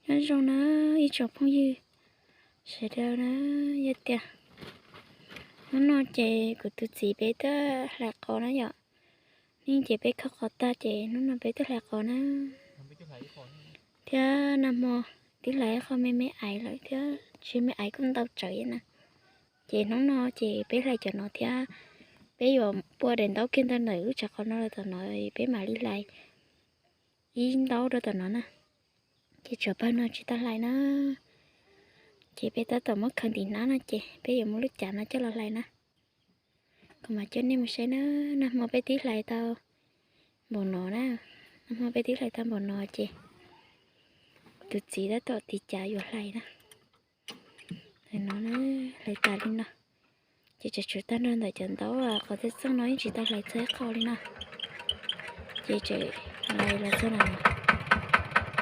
Nyob zoo na ib tsoom phooj ywg sawv daws na, yog tias hnub no ces kuv tus txiv peb twb hlais qos na yom. Neej ces peb khaws qos tag ces hnub no peb twb hlais qos na. Thiab nag hmo twb hlais ib qho me me aiv lawm thiab, tsis me aiv kuj ntau tsawv na. Ces hnub no ces peb hlais cov no thiab, peb yuav pua daim ntaub kiag ntawm lub tsav qos no rau tom no, peb mam li hlais ib ntaub rau tom no na. Ces tshuav pawg no tsis tau hlais na. Ces peb tab tom muab khaws ntim hnab no ces peb yuav muab lub cav no coj los hlais na. Kuv mam coj nej mus saib na, nag hmo peb twb hlais tau npaum no na, nag hmo peb twb hlais tau npaum no ces kuv tus txiv tab tom tiv cav yuav hlais na. No, hlais tas li no. Ces tseem tshuav tag nrho ntawm cov ntaub qos txaj txeej no yeej tsis tau hlais txog ib qho li no. Ces tseem hlais los txog no,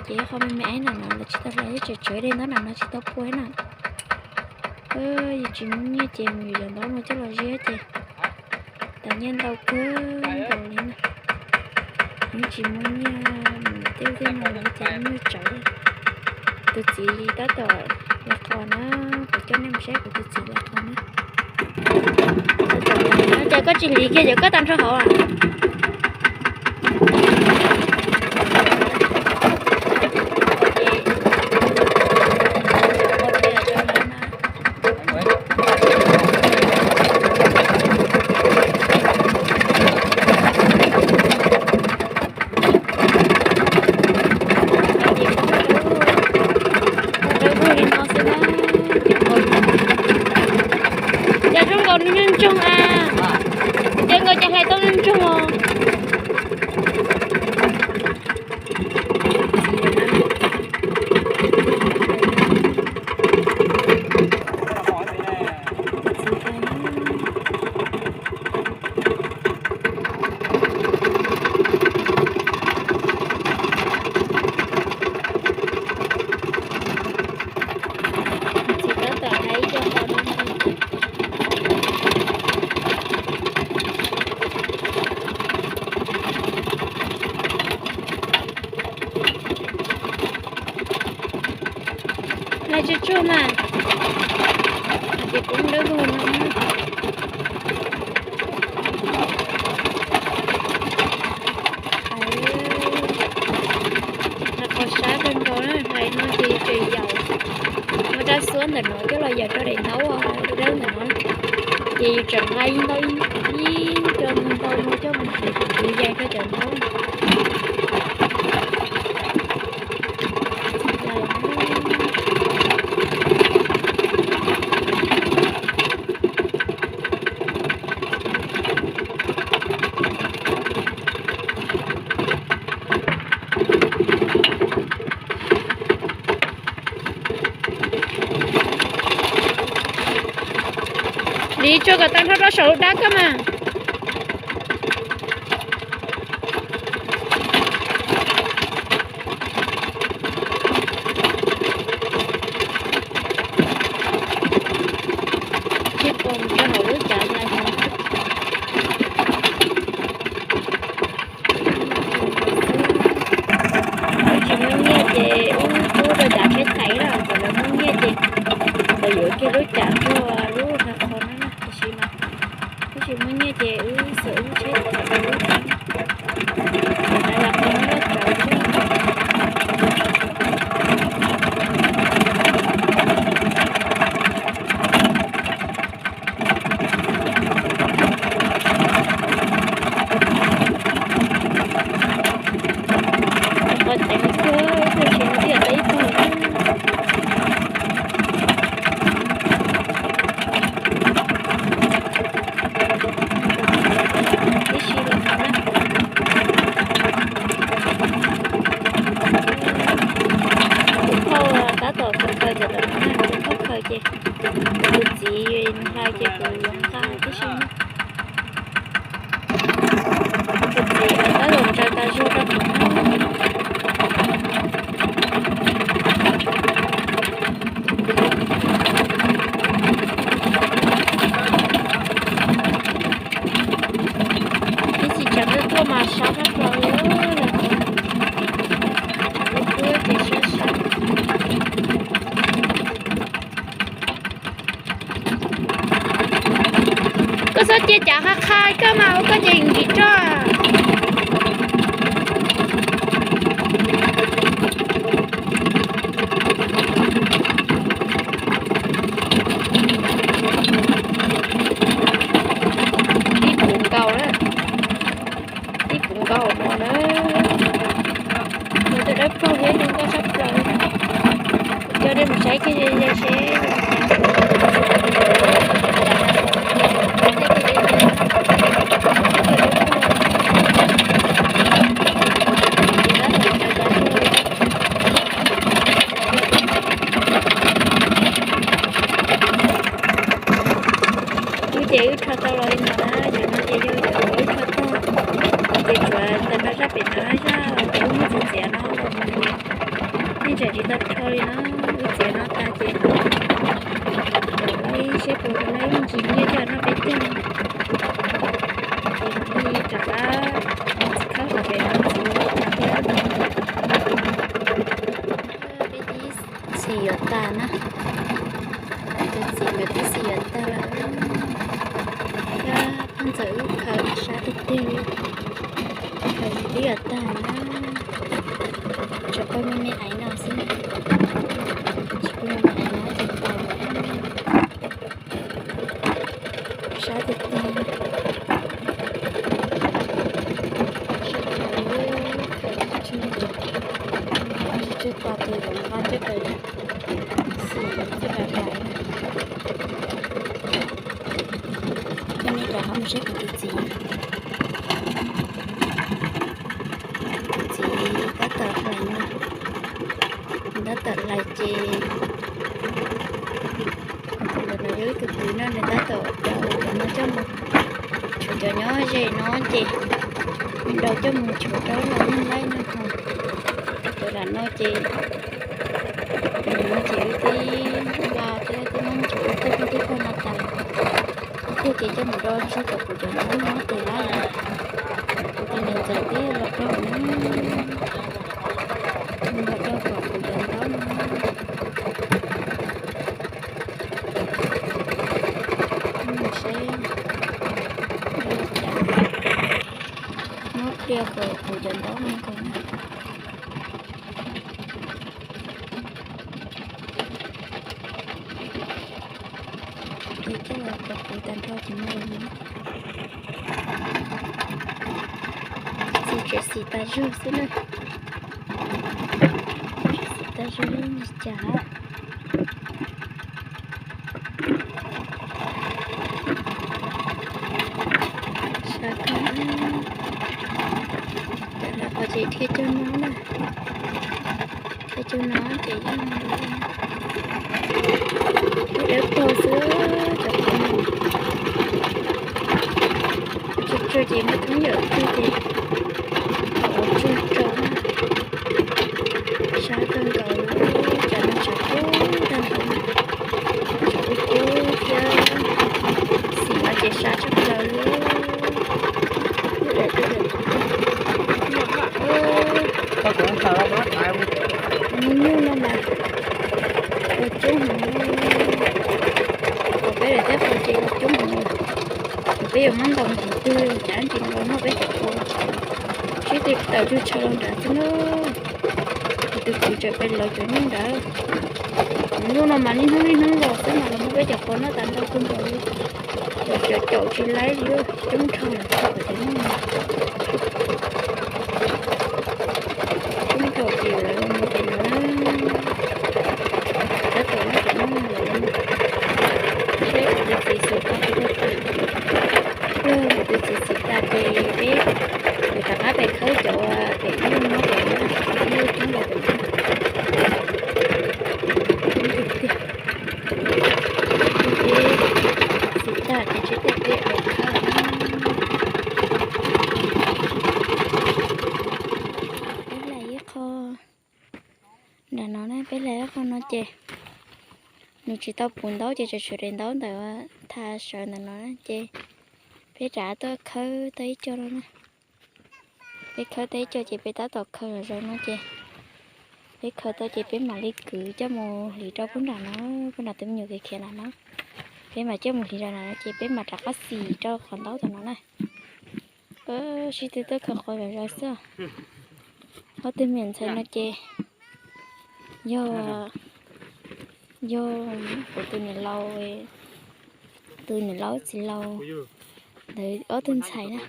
ces ib qho me me aiv no los tsis tau hlais, tseem tshuav daim ntaub no tsis tau pua na. Yus tsis muaj nyiaj ces mus yuav cov ntaub no coj los ziab ces tas nyiaj ntau kawg nkaus li na. Yeej tsis muaj nyiaj, tej tej no los ces muaj tsawv. Tus txiv tab tom hlais qos na, kuv coj nej mus saib kuv tus txiv hlais qos na. Ces koj tsis hliv kiag ces koj tag nrho hauv. Cas zoo nkaus nws ntsoog a, cas nkaus cas hlais tau ntsoog os. Hlais tsuag tsuag mas, ces kuv dawb vog no. Hlais qos sab kawg nkaus na, hlais no ces tseem yaum, muab rab xuab ntawm no coj los yaum rau daim ntaub dawb ntawm no, ces yus tseem hlais ntau ib co ntau no coj mus hlais tus yaig rau cov ntaub. Hliv tsuag kom tag nrho rau saum lub dab koj mas. Tsis pom rau hauv lub cav hlais no. Tsis muaj nyiaj ces wb pub rau cav tsheb thaiv na, thaum lawv muaj nyiaj ces lawv yuav kiag lub cav nrog lub hlais qos no na, tiam sis mas wb tsis muaj nyiaj ces wb xuas wb tsheb thaiv lub cav. Qos thaiv no kawg, ib pliag ntshis no twb yog tau ib tug. Tib si los no na. Kuv thauj tab tom khaws khaws cov tom no na, kuv thauj khaws ces kuv txiv hlais ces kuv yuav nqa tib si na. Kuv txiv tab tom ntsaws tas zog rau kuv na. Ib txhij tsam tuaj tuaj mas sab tshaj plaws li, lawv qhov no, lawv qhov no ces sab sab. Cia cav qha qha koj mas ua koj ces ntsis roj. Tib puv nkaus na, tib puv nkaus no na. Nws twb dawb paug thiab zoo nkauj tshaj plaws li. Coj nej mus saib kiag seb. Wb ces wb rho tau los li no na, cov no ces yog cov uas wb rho tag, ces tsuas tag nrho zaj pem no zaj uas wb muab txiav txiav no los mus. Yeej tseem tsis tau rho li no, wb txiav no tag ces ib seb puas zoo na, ib ntsis nyiaj coj noj peb caug. Ces mam li rov qab mus txiv khawb hauv pem no txiv thiab. Peb tib txhis yuav tag na, tus txiv nkawd tib txhis yuav tag lawm. Thiab phab ntxawm wb khaws sab tiag tiag li, khaws tib yuav tag na. Tsuas pw me me aiv no xwb, tsuas pw me me aiv no ces tau lawm. Sab tiag tiag. Sab tiag tiag, khaws tsis tsw, khaws tsis tsw tos tus yuav nqa coj raws xim txoj kev hlais. Coj nej rov qab mus saib kuv tus txiv. Tus txiv tab tom hlais no, nws tab tom hlais ces tus ntawm no yog ib tug kwv no, nws tab tom coj cov no coj mus, tshuav cov nyob ze no ces nws nrau coj mus tshuav rau los yeej laib no ho. Cov nram no ces, nws no ces wb twb nqa thiab twb muab mus tshuav wb tej pog tej pog no tas lawm. Wb thiaj ces coj mus rau tsuag kom kuv cov no muab tes laib. Kuv tus niam ntxawm twb los rau na, los rau kom kuv cov ntaub no. Saib, muab pliag kom kuv cov ntaub no nkaus na. Pliag coj los kom kuv tag nrho ces muab los no. Txiv tseem xim tas zog xwb na. Tseem xim tas zog li cas. Sab kawg. Cov lawv qhov ces dhia caug no na. Dhia caug no ces yeej dawb paug xwb cov qhov no. Tsuag tsuag ces muaj thoob yawm twg ces ua tsuag rau na. Sab kawg nkaus, cov no tshav kub tag npaum, tshav kub kub thiab. Xim no ces sab tshaj plaws li. Hnub nyuj no mas ua coob heev, peb lawm thiab qhov ces ua coob heev. Peb yuav muab ntaus ntsis twg cas ntsis los noj peb cov qhua. Sib tw tawm tsug tshaw los nrad xwb na. Tus kwv tseem pem lawv cov nyuj nrad. Cov nyuj no mas niaj hnub niaj hnub los xwb mas los muab peb cov qhua noj tas ntau kawg nkaus li. Cov caum tsis laib li, coob dhau lawm txog cov nyuj no. Coob dhau ces lawv mus ces no na. Tab tom muab cov nyuj no lawv mus. Seb kuv tus txiv xim tas puas tau. Yog kuv tus txiv xim tas ces peb yuav rov qab pem khawb cov pem nyuj nyob pem no, nyuj coob lawm pem no. Coob tiag tiag. Peb xim tas ces tsib tej peb pem khawb. Peb hlais ib qho nram no na, peb hlais ib qho no ces nws tsis tau puv ntaub ces tseem tshuav daim ntaub ntawm tha sawv ntawm no ces peb rov tuaj khawb tau ib co no na. Peb khawb tau ib co ces peb tab tom khaws los zaum no ces peb khaws tau ces peb mam li kwv coj mus hliv rau pub nram no, pub nram tus me nyuam kev khiav nram no. Peb mam coj mus hliv rau no ces peb mam rov qab xim rau qhov ntaub tom no na. Sib tw tuaj khaws qos zom zaws xwb. Ob tug me ntxhais no ces yog, yog kuv tus niam laus, tus niam laus txiv laus ntawd ob tug ntxhais na.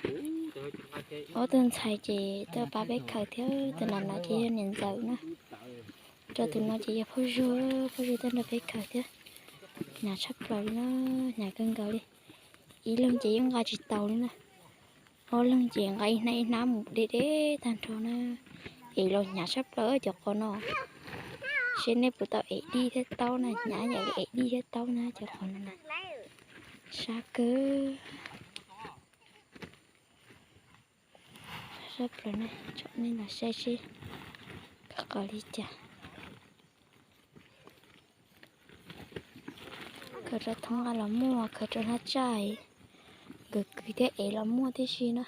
Ob tug ntxhais ces tuaj pab peb khaws thiab. Tus no no ces yog niam ntxawm na. Rau tus no ces yog Phauj Zug, Phauj Zug tuaj nrog peb khaws thiab. Hnyav tshaj plaws li na, hnyav kawg nkaus li. Ib leeg ces yeej nqa tsis tau li na. Ob leeg ces nqa ib hnab ib hnab mus deb deb tag nrho na. Ev los hnyav tshaj plaws cov qos no. Seb nej puas tau ev dij thiab taub na, hnyav yam li ev dij thiab taub na cov qos no na. Sab kawg. Sab plaws ne, tsom nej los saib seb khaws qos li cas. Khaws rau thoob nqaj los muaj, khaws rau hnab tsaj, kwv kwv thiab ev los muaj tib si na.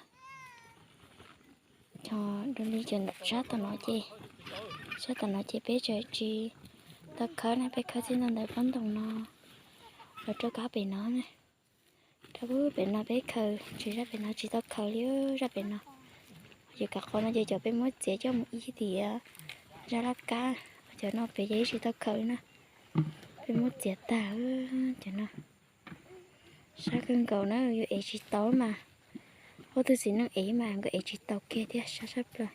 Cov dua li cov sab tom no ces, sab tom no ces peb tseem tsis tau khawb na, peb khawb txij ntawm pob ntoos no los rau kab pem no na. Rau pem no peb khaws, tsis zaj pem no tsis tau khaws li, zaj pem no. Ces kav qos no ces cov peb muab txiav coj mus ib tiam zaj laj kab, cov no pem ces tsis tau khaws li na. Peb muab txiav tag cov no. Sab kawg nkaus na, yuav ev tsis tau mas, ob tug txiv neej ev mas nkawd ev tsis tau kiag thiab, sab sab plaws.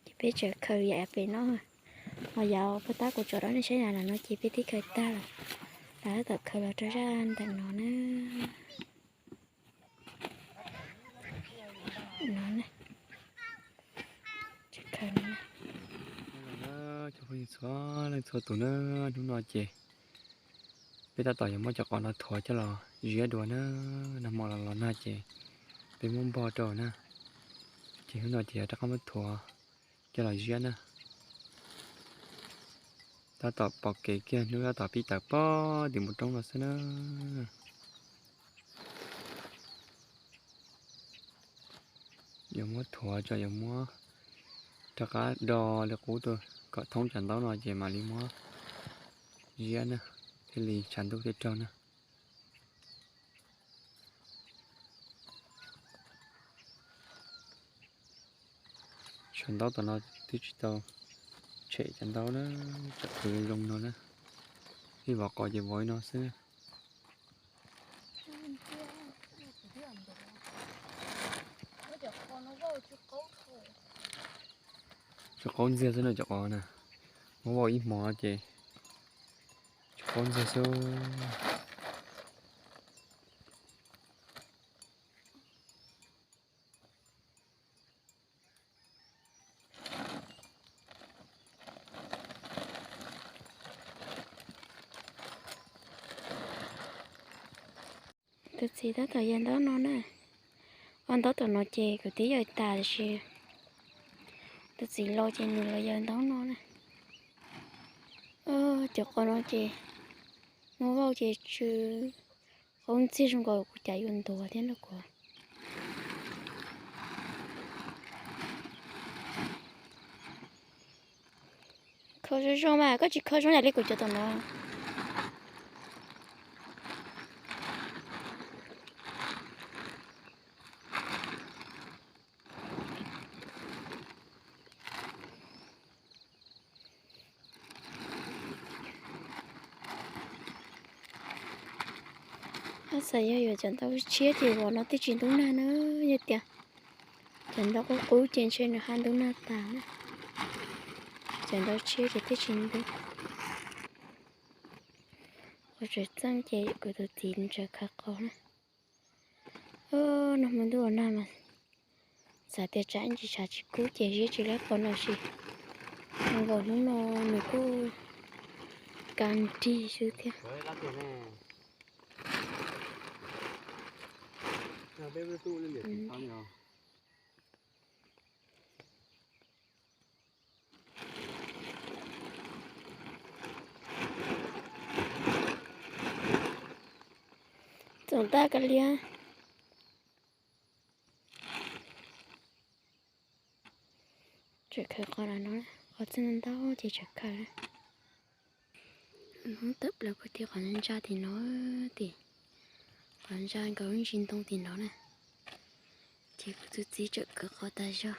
Ces peb tseem khaws yam pem no, ho yam pag tab kuv tso rau nej saib na, no ces peb twb khaws tag lawm, tab tom khaws los rau zaj ntawm no na. No, cov phooj ywg txhua leej txhua tus na, hnub no ces peb tab tom yuav muab cov qos no thuav coj los ziab dua na. Nag hmo los los nag ces peb muab npog rau na, ces hnub no ces yuav rov qab muab thuav coj los ziab na. Tab tom pom kev kiag, hnub tab tom pib tawm pob tim mus roob no xwb na. Yuav muab thuav tso, yuav muab rov qab do li qub tuaj kom thoob cov ntaub no ces mam li muab ziab na, thiaj li tshav ntuj thiaj raug na. Tshav ntaub tom no twb tsis tau tshem cov ntaub na, tseem qhwv zoo no na. Ib vov qos ces vov li no xwb. Tsis qaub ntxiag xwb na cov qos na, muab vau ib hmo ces tsis qaub ntxiag xwb. Tus txiv tab tom yaws ntaub no na. Ua ntaub tom no ces kuv twb yaws tas tiam sis tus txiv laus ces nws los yaws ntaub no na. Cov qos no ces muab vau ces tsw qaub ntxiag zoo nkaus kuv cas yuav ntuav thiab no kuv. Kho zoo zoo mas koj tsis kho zoo yam li kuv cov tom no. Ab, xav yog yuav cov ntaub tshiab ces vov no twb tsis ntub nag na, yog tias cov ntaub qub qub ces ntshe nws haj ntub nag tas na. Cov ntaub tshiab ces twb tsis ntub. Qhov tseem txeej ces kuv tus txiv nws tseem khaws qos na. Nag hmo ntuj los nag mas xav tias tsam ntsis tshav tsis kub ces ziab tsis laib qos no sis zoo nkaus hnub no nws kuj kaj nrig xwb thiab. Txoom tag kav liam. Tseem khaws qos no, qos txij ntau ces tseem khaws na. Hnub tawm plaws puag tim qhov ntsa tim no, tim qhov ntsa nkaus lub ntsis ntoo tim no na. Ces kuv tus txiv tseem kwv qos tag zog.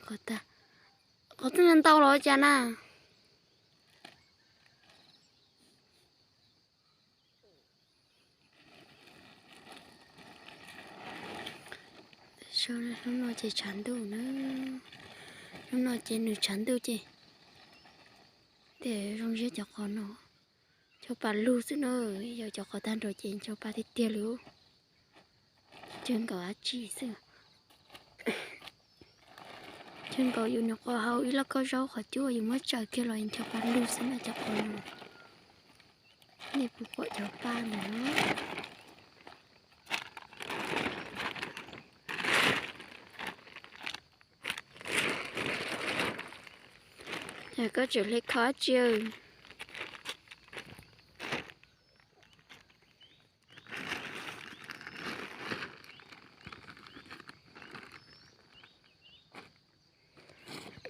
Qos tag, qos twb ntau los cas na. Hnub no ces tshav ntuj na, hnub no ces nws tshav ntuj ces tej zoo ziab cov qos no. Ncho pa lug xwb na, yog cov qos tag nrho ces ncho pa tiag tiag li. Cog nkaus dab tsi xwb, cog nkaus yus nyuam qhuav hau ib lauj kaub zaub qhov cub yus muab tsaws kiag los ncho pa lug xwb na cov qos no. Nej puas pom cov pa ntawd? Koj tseem hle kho dab tsi?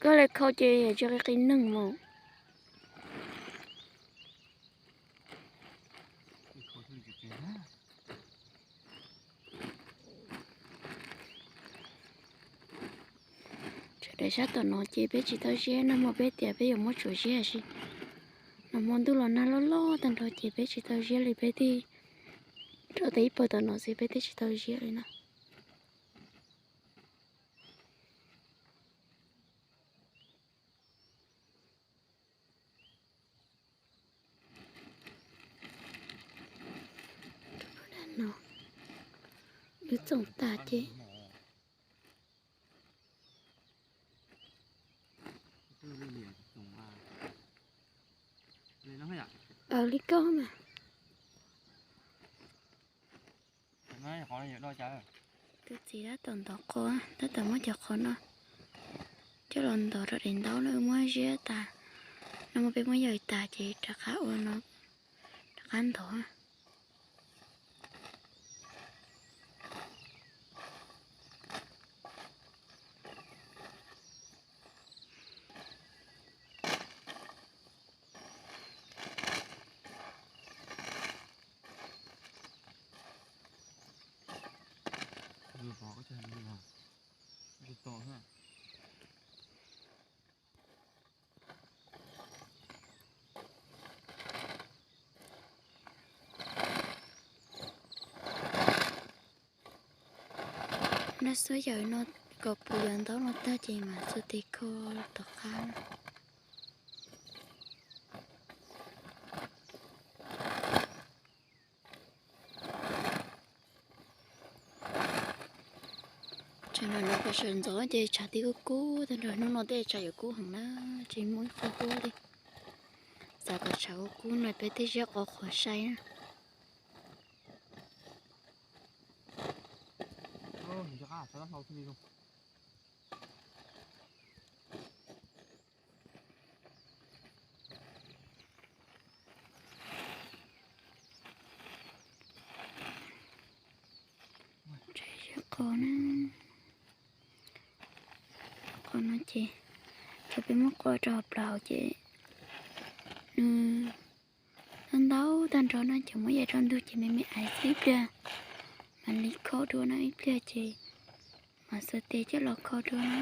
Koj hle khau ces tsis qi qi neeg mas. Sawv daws sab tom no ces peb tsis tau ziab, nag hmo peb tias peb yuav muab tsuav ziab sis nag hmo ntuj los nag loj loj tag nrho ces peb tsis tau ziab li, peb thiaj rau tau ib pawg tom no xwb peb thiaj tsis tau ziab li na. No, lub txoom tas ces li koj mas. Tus txiv tab tom ntov qos, tab tom muab cov qos no coj los ntov rau daim ntaub no, wb muab ziab tas. No mas peb muab yawm tas ces rov qab ua no, rov qab ntov. Nab xuab yawm no kom puv yawm ntaub no tag ces mam xuas tes kho tom qab. Tsam no lawv pom sawv ntxov ces tshav twb kub kub tag nrho, hnub no tej tshav yuav kub heev na, tsis muaj ib qho huab li. Xav kom tshav kub kub no peb thiaj ziab qos qhuav sai na. Qos no, qos no ces thaum peb muab qos rau hauv plawv hauv ces nws ntau tag nrho no ces muab yam rau ntug ces me me ais xwb ib pliag mam li kho dua na, ib pliag ces mam xuas tes coj los kho dua na.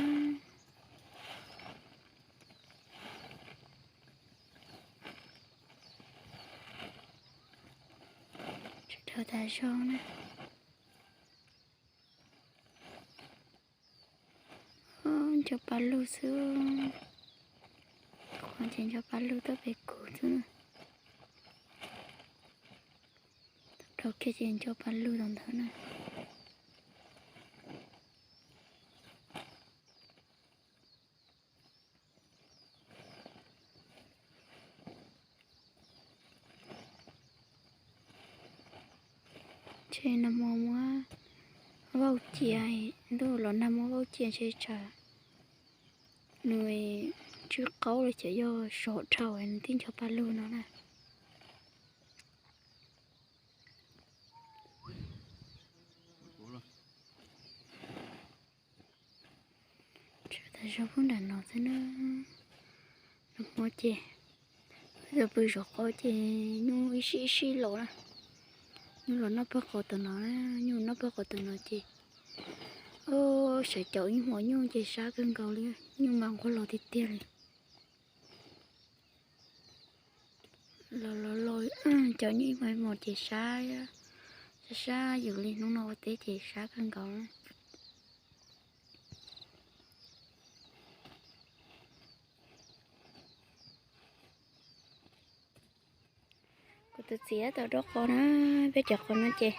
Tsis dhau tas zog na. Ncho pa lug xwb. Qhov ces ncho pa lug tuaj pem kuv xwb. Rau kiag ces ncho pa lug tom ntawd na. Ntshe nag hmo muab vauj cia, ntuj los nag muab vauj cia ntshe tsam nws tsw qaub li ces yog sov dhau nws tib ncho pa lug no na. Zoo pub nram no xwb na. Nag hmo ces wb tau pw zov qos ces nyuj ib sij ib sij los na. Nyuj los noj pawg qos tom no na, nyuj noj pawg qos tom no ces, o, sawv caum ib hmos nyuj ces sab kawg nkaus li, nyuj mas nquag los tiag tiag li. Los los los caum nyuj ib hmos ib hmos ces sab, sab sab yus li, hnub no ua teb ces sab kawg nkaus. Kuv tus txiv tau rau qos na, peb cov qos no ces,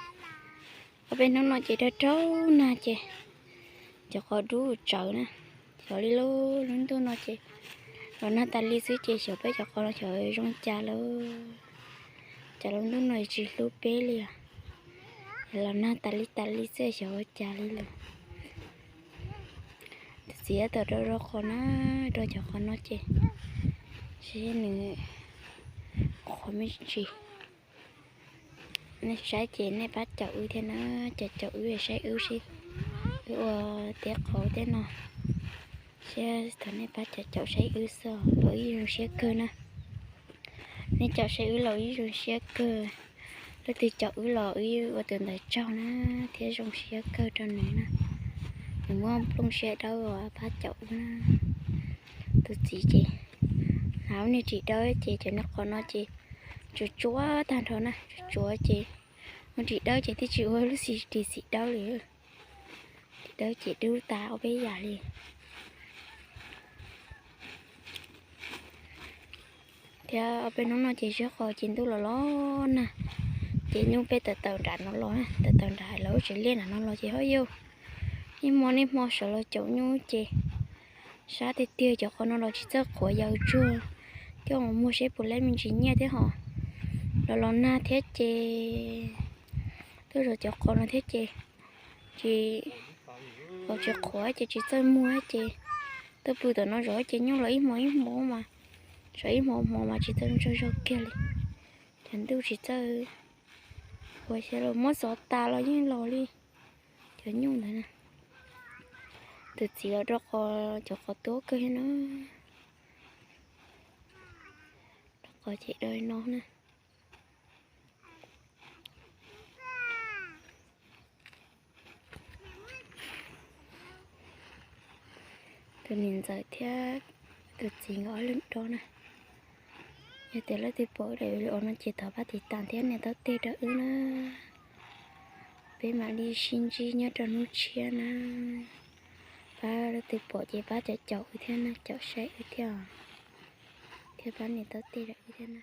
ob peb hnub no ces rau rau nag ces cov qos dub tsawv na. Xyov li lub, lub ntuj no ces los nag tas li xwb ces xyov peb cov qos no xyov zoo cas lawm. Cas lub ntuj no tsis hlub peb li os. Los nag tas li tas li xwb xyov ua cas li lawm. Tus txiv tau rau rau qos na, rau cov qos no ces seb nws qhuav me ntsis. Nej saib ces nej pab caum wb thiab na, caum caum wb saib wb seb wb ua teb qos tej no. Seb thaum nej pab caum caum saib wb xwb los wb zoo siab kawg na. Nej caum saib wb los wb zoo siab kawg. Leej twg caum wb los wb ua tus ntawd tsaug na, thiab zoo siab kawg rau nws na. Nws muaj nplooj siab dawb pab caum wb na. Tus txiv ces hnav niag ris dawb ces cov niag qos no ces tsuas tsuav tag nrho na, tsuas tsuav ces muaj ris dawb ces twb tsis ua lub xim ris xim dawb li. Ris dawb ces dub tas ob peb yam li. Thiab ob peb hnub no ces siab qos ces ntuj los los nag, ces nyuj peb tawm tawm nram no los, tawm tawm nram lawv tsev liaj nram no los ces ho yau. Niaj hmo niaj hmo sawv los caum nyuj ces sab tiag tiag, cov qos no los tsis txawj qhuav yaws tsuag, coj mus muag seb puas laib me ntsis nyiaj thiab hos. Los los nag thiab ces tuaj zov cov qos no thiab ces tsis, qos tsis qhuav ces tsis txawj muag ces tuaj pw tom no zov ces nyuj los ib hmo ib hmo mas, zov ib hmo hmo mas tsis txawj tsaug zog kiag li. Cov ntuj tsis txawj ua xyov los muab xov tas los yeej los li cov nyuj ntawd na. Tus txiv los rau qos, cov qos tuab kawg thiab na. Rau qos ces dai no na. Tus niam ntxawm thiab tus txiv nkawd ob leeg rau na. Yog tias leej twg pom daim video no ces thov pab tiv tam thiab nias taub teg rau wb na. Peb mam li sib ntsib nyob rau hnub tshiab na. Pab leej twg pom ces pab caum caum wb thiab na, caum saib wb thiab, thiab pab nias taub teg rau wb thiab na.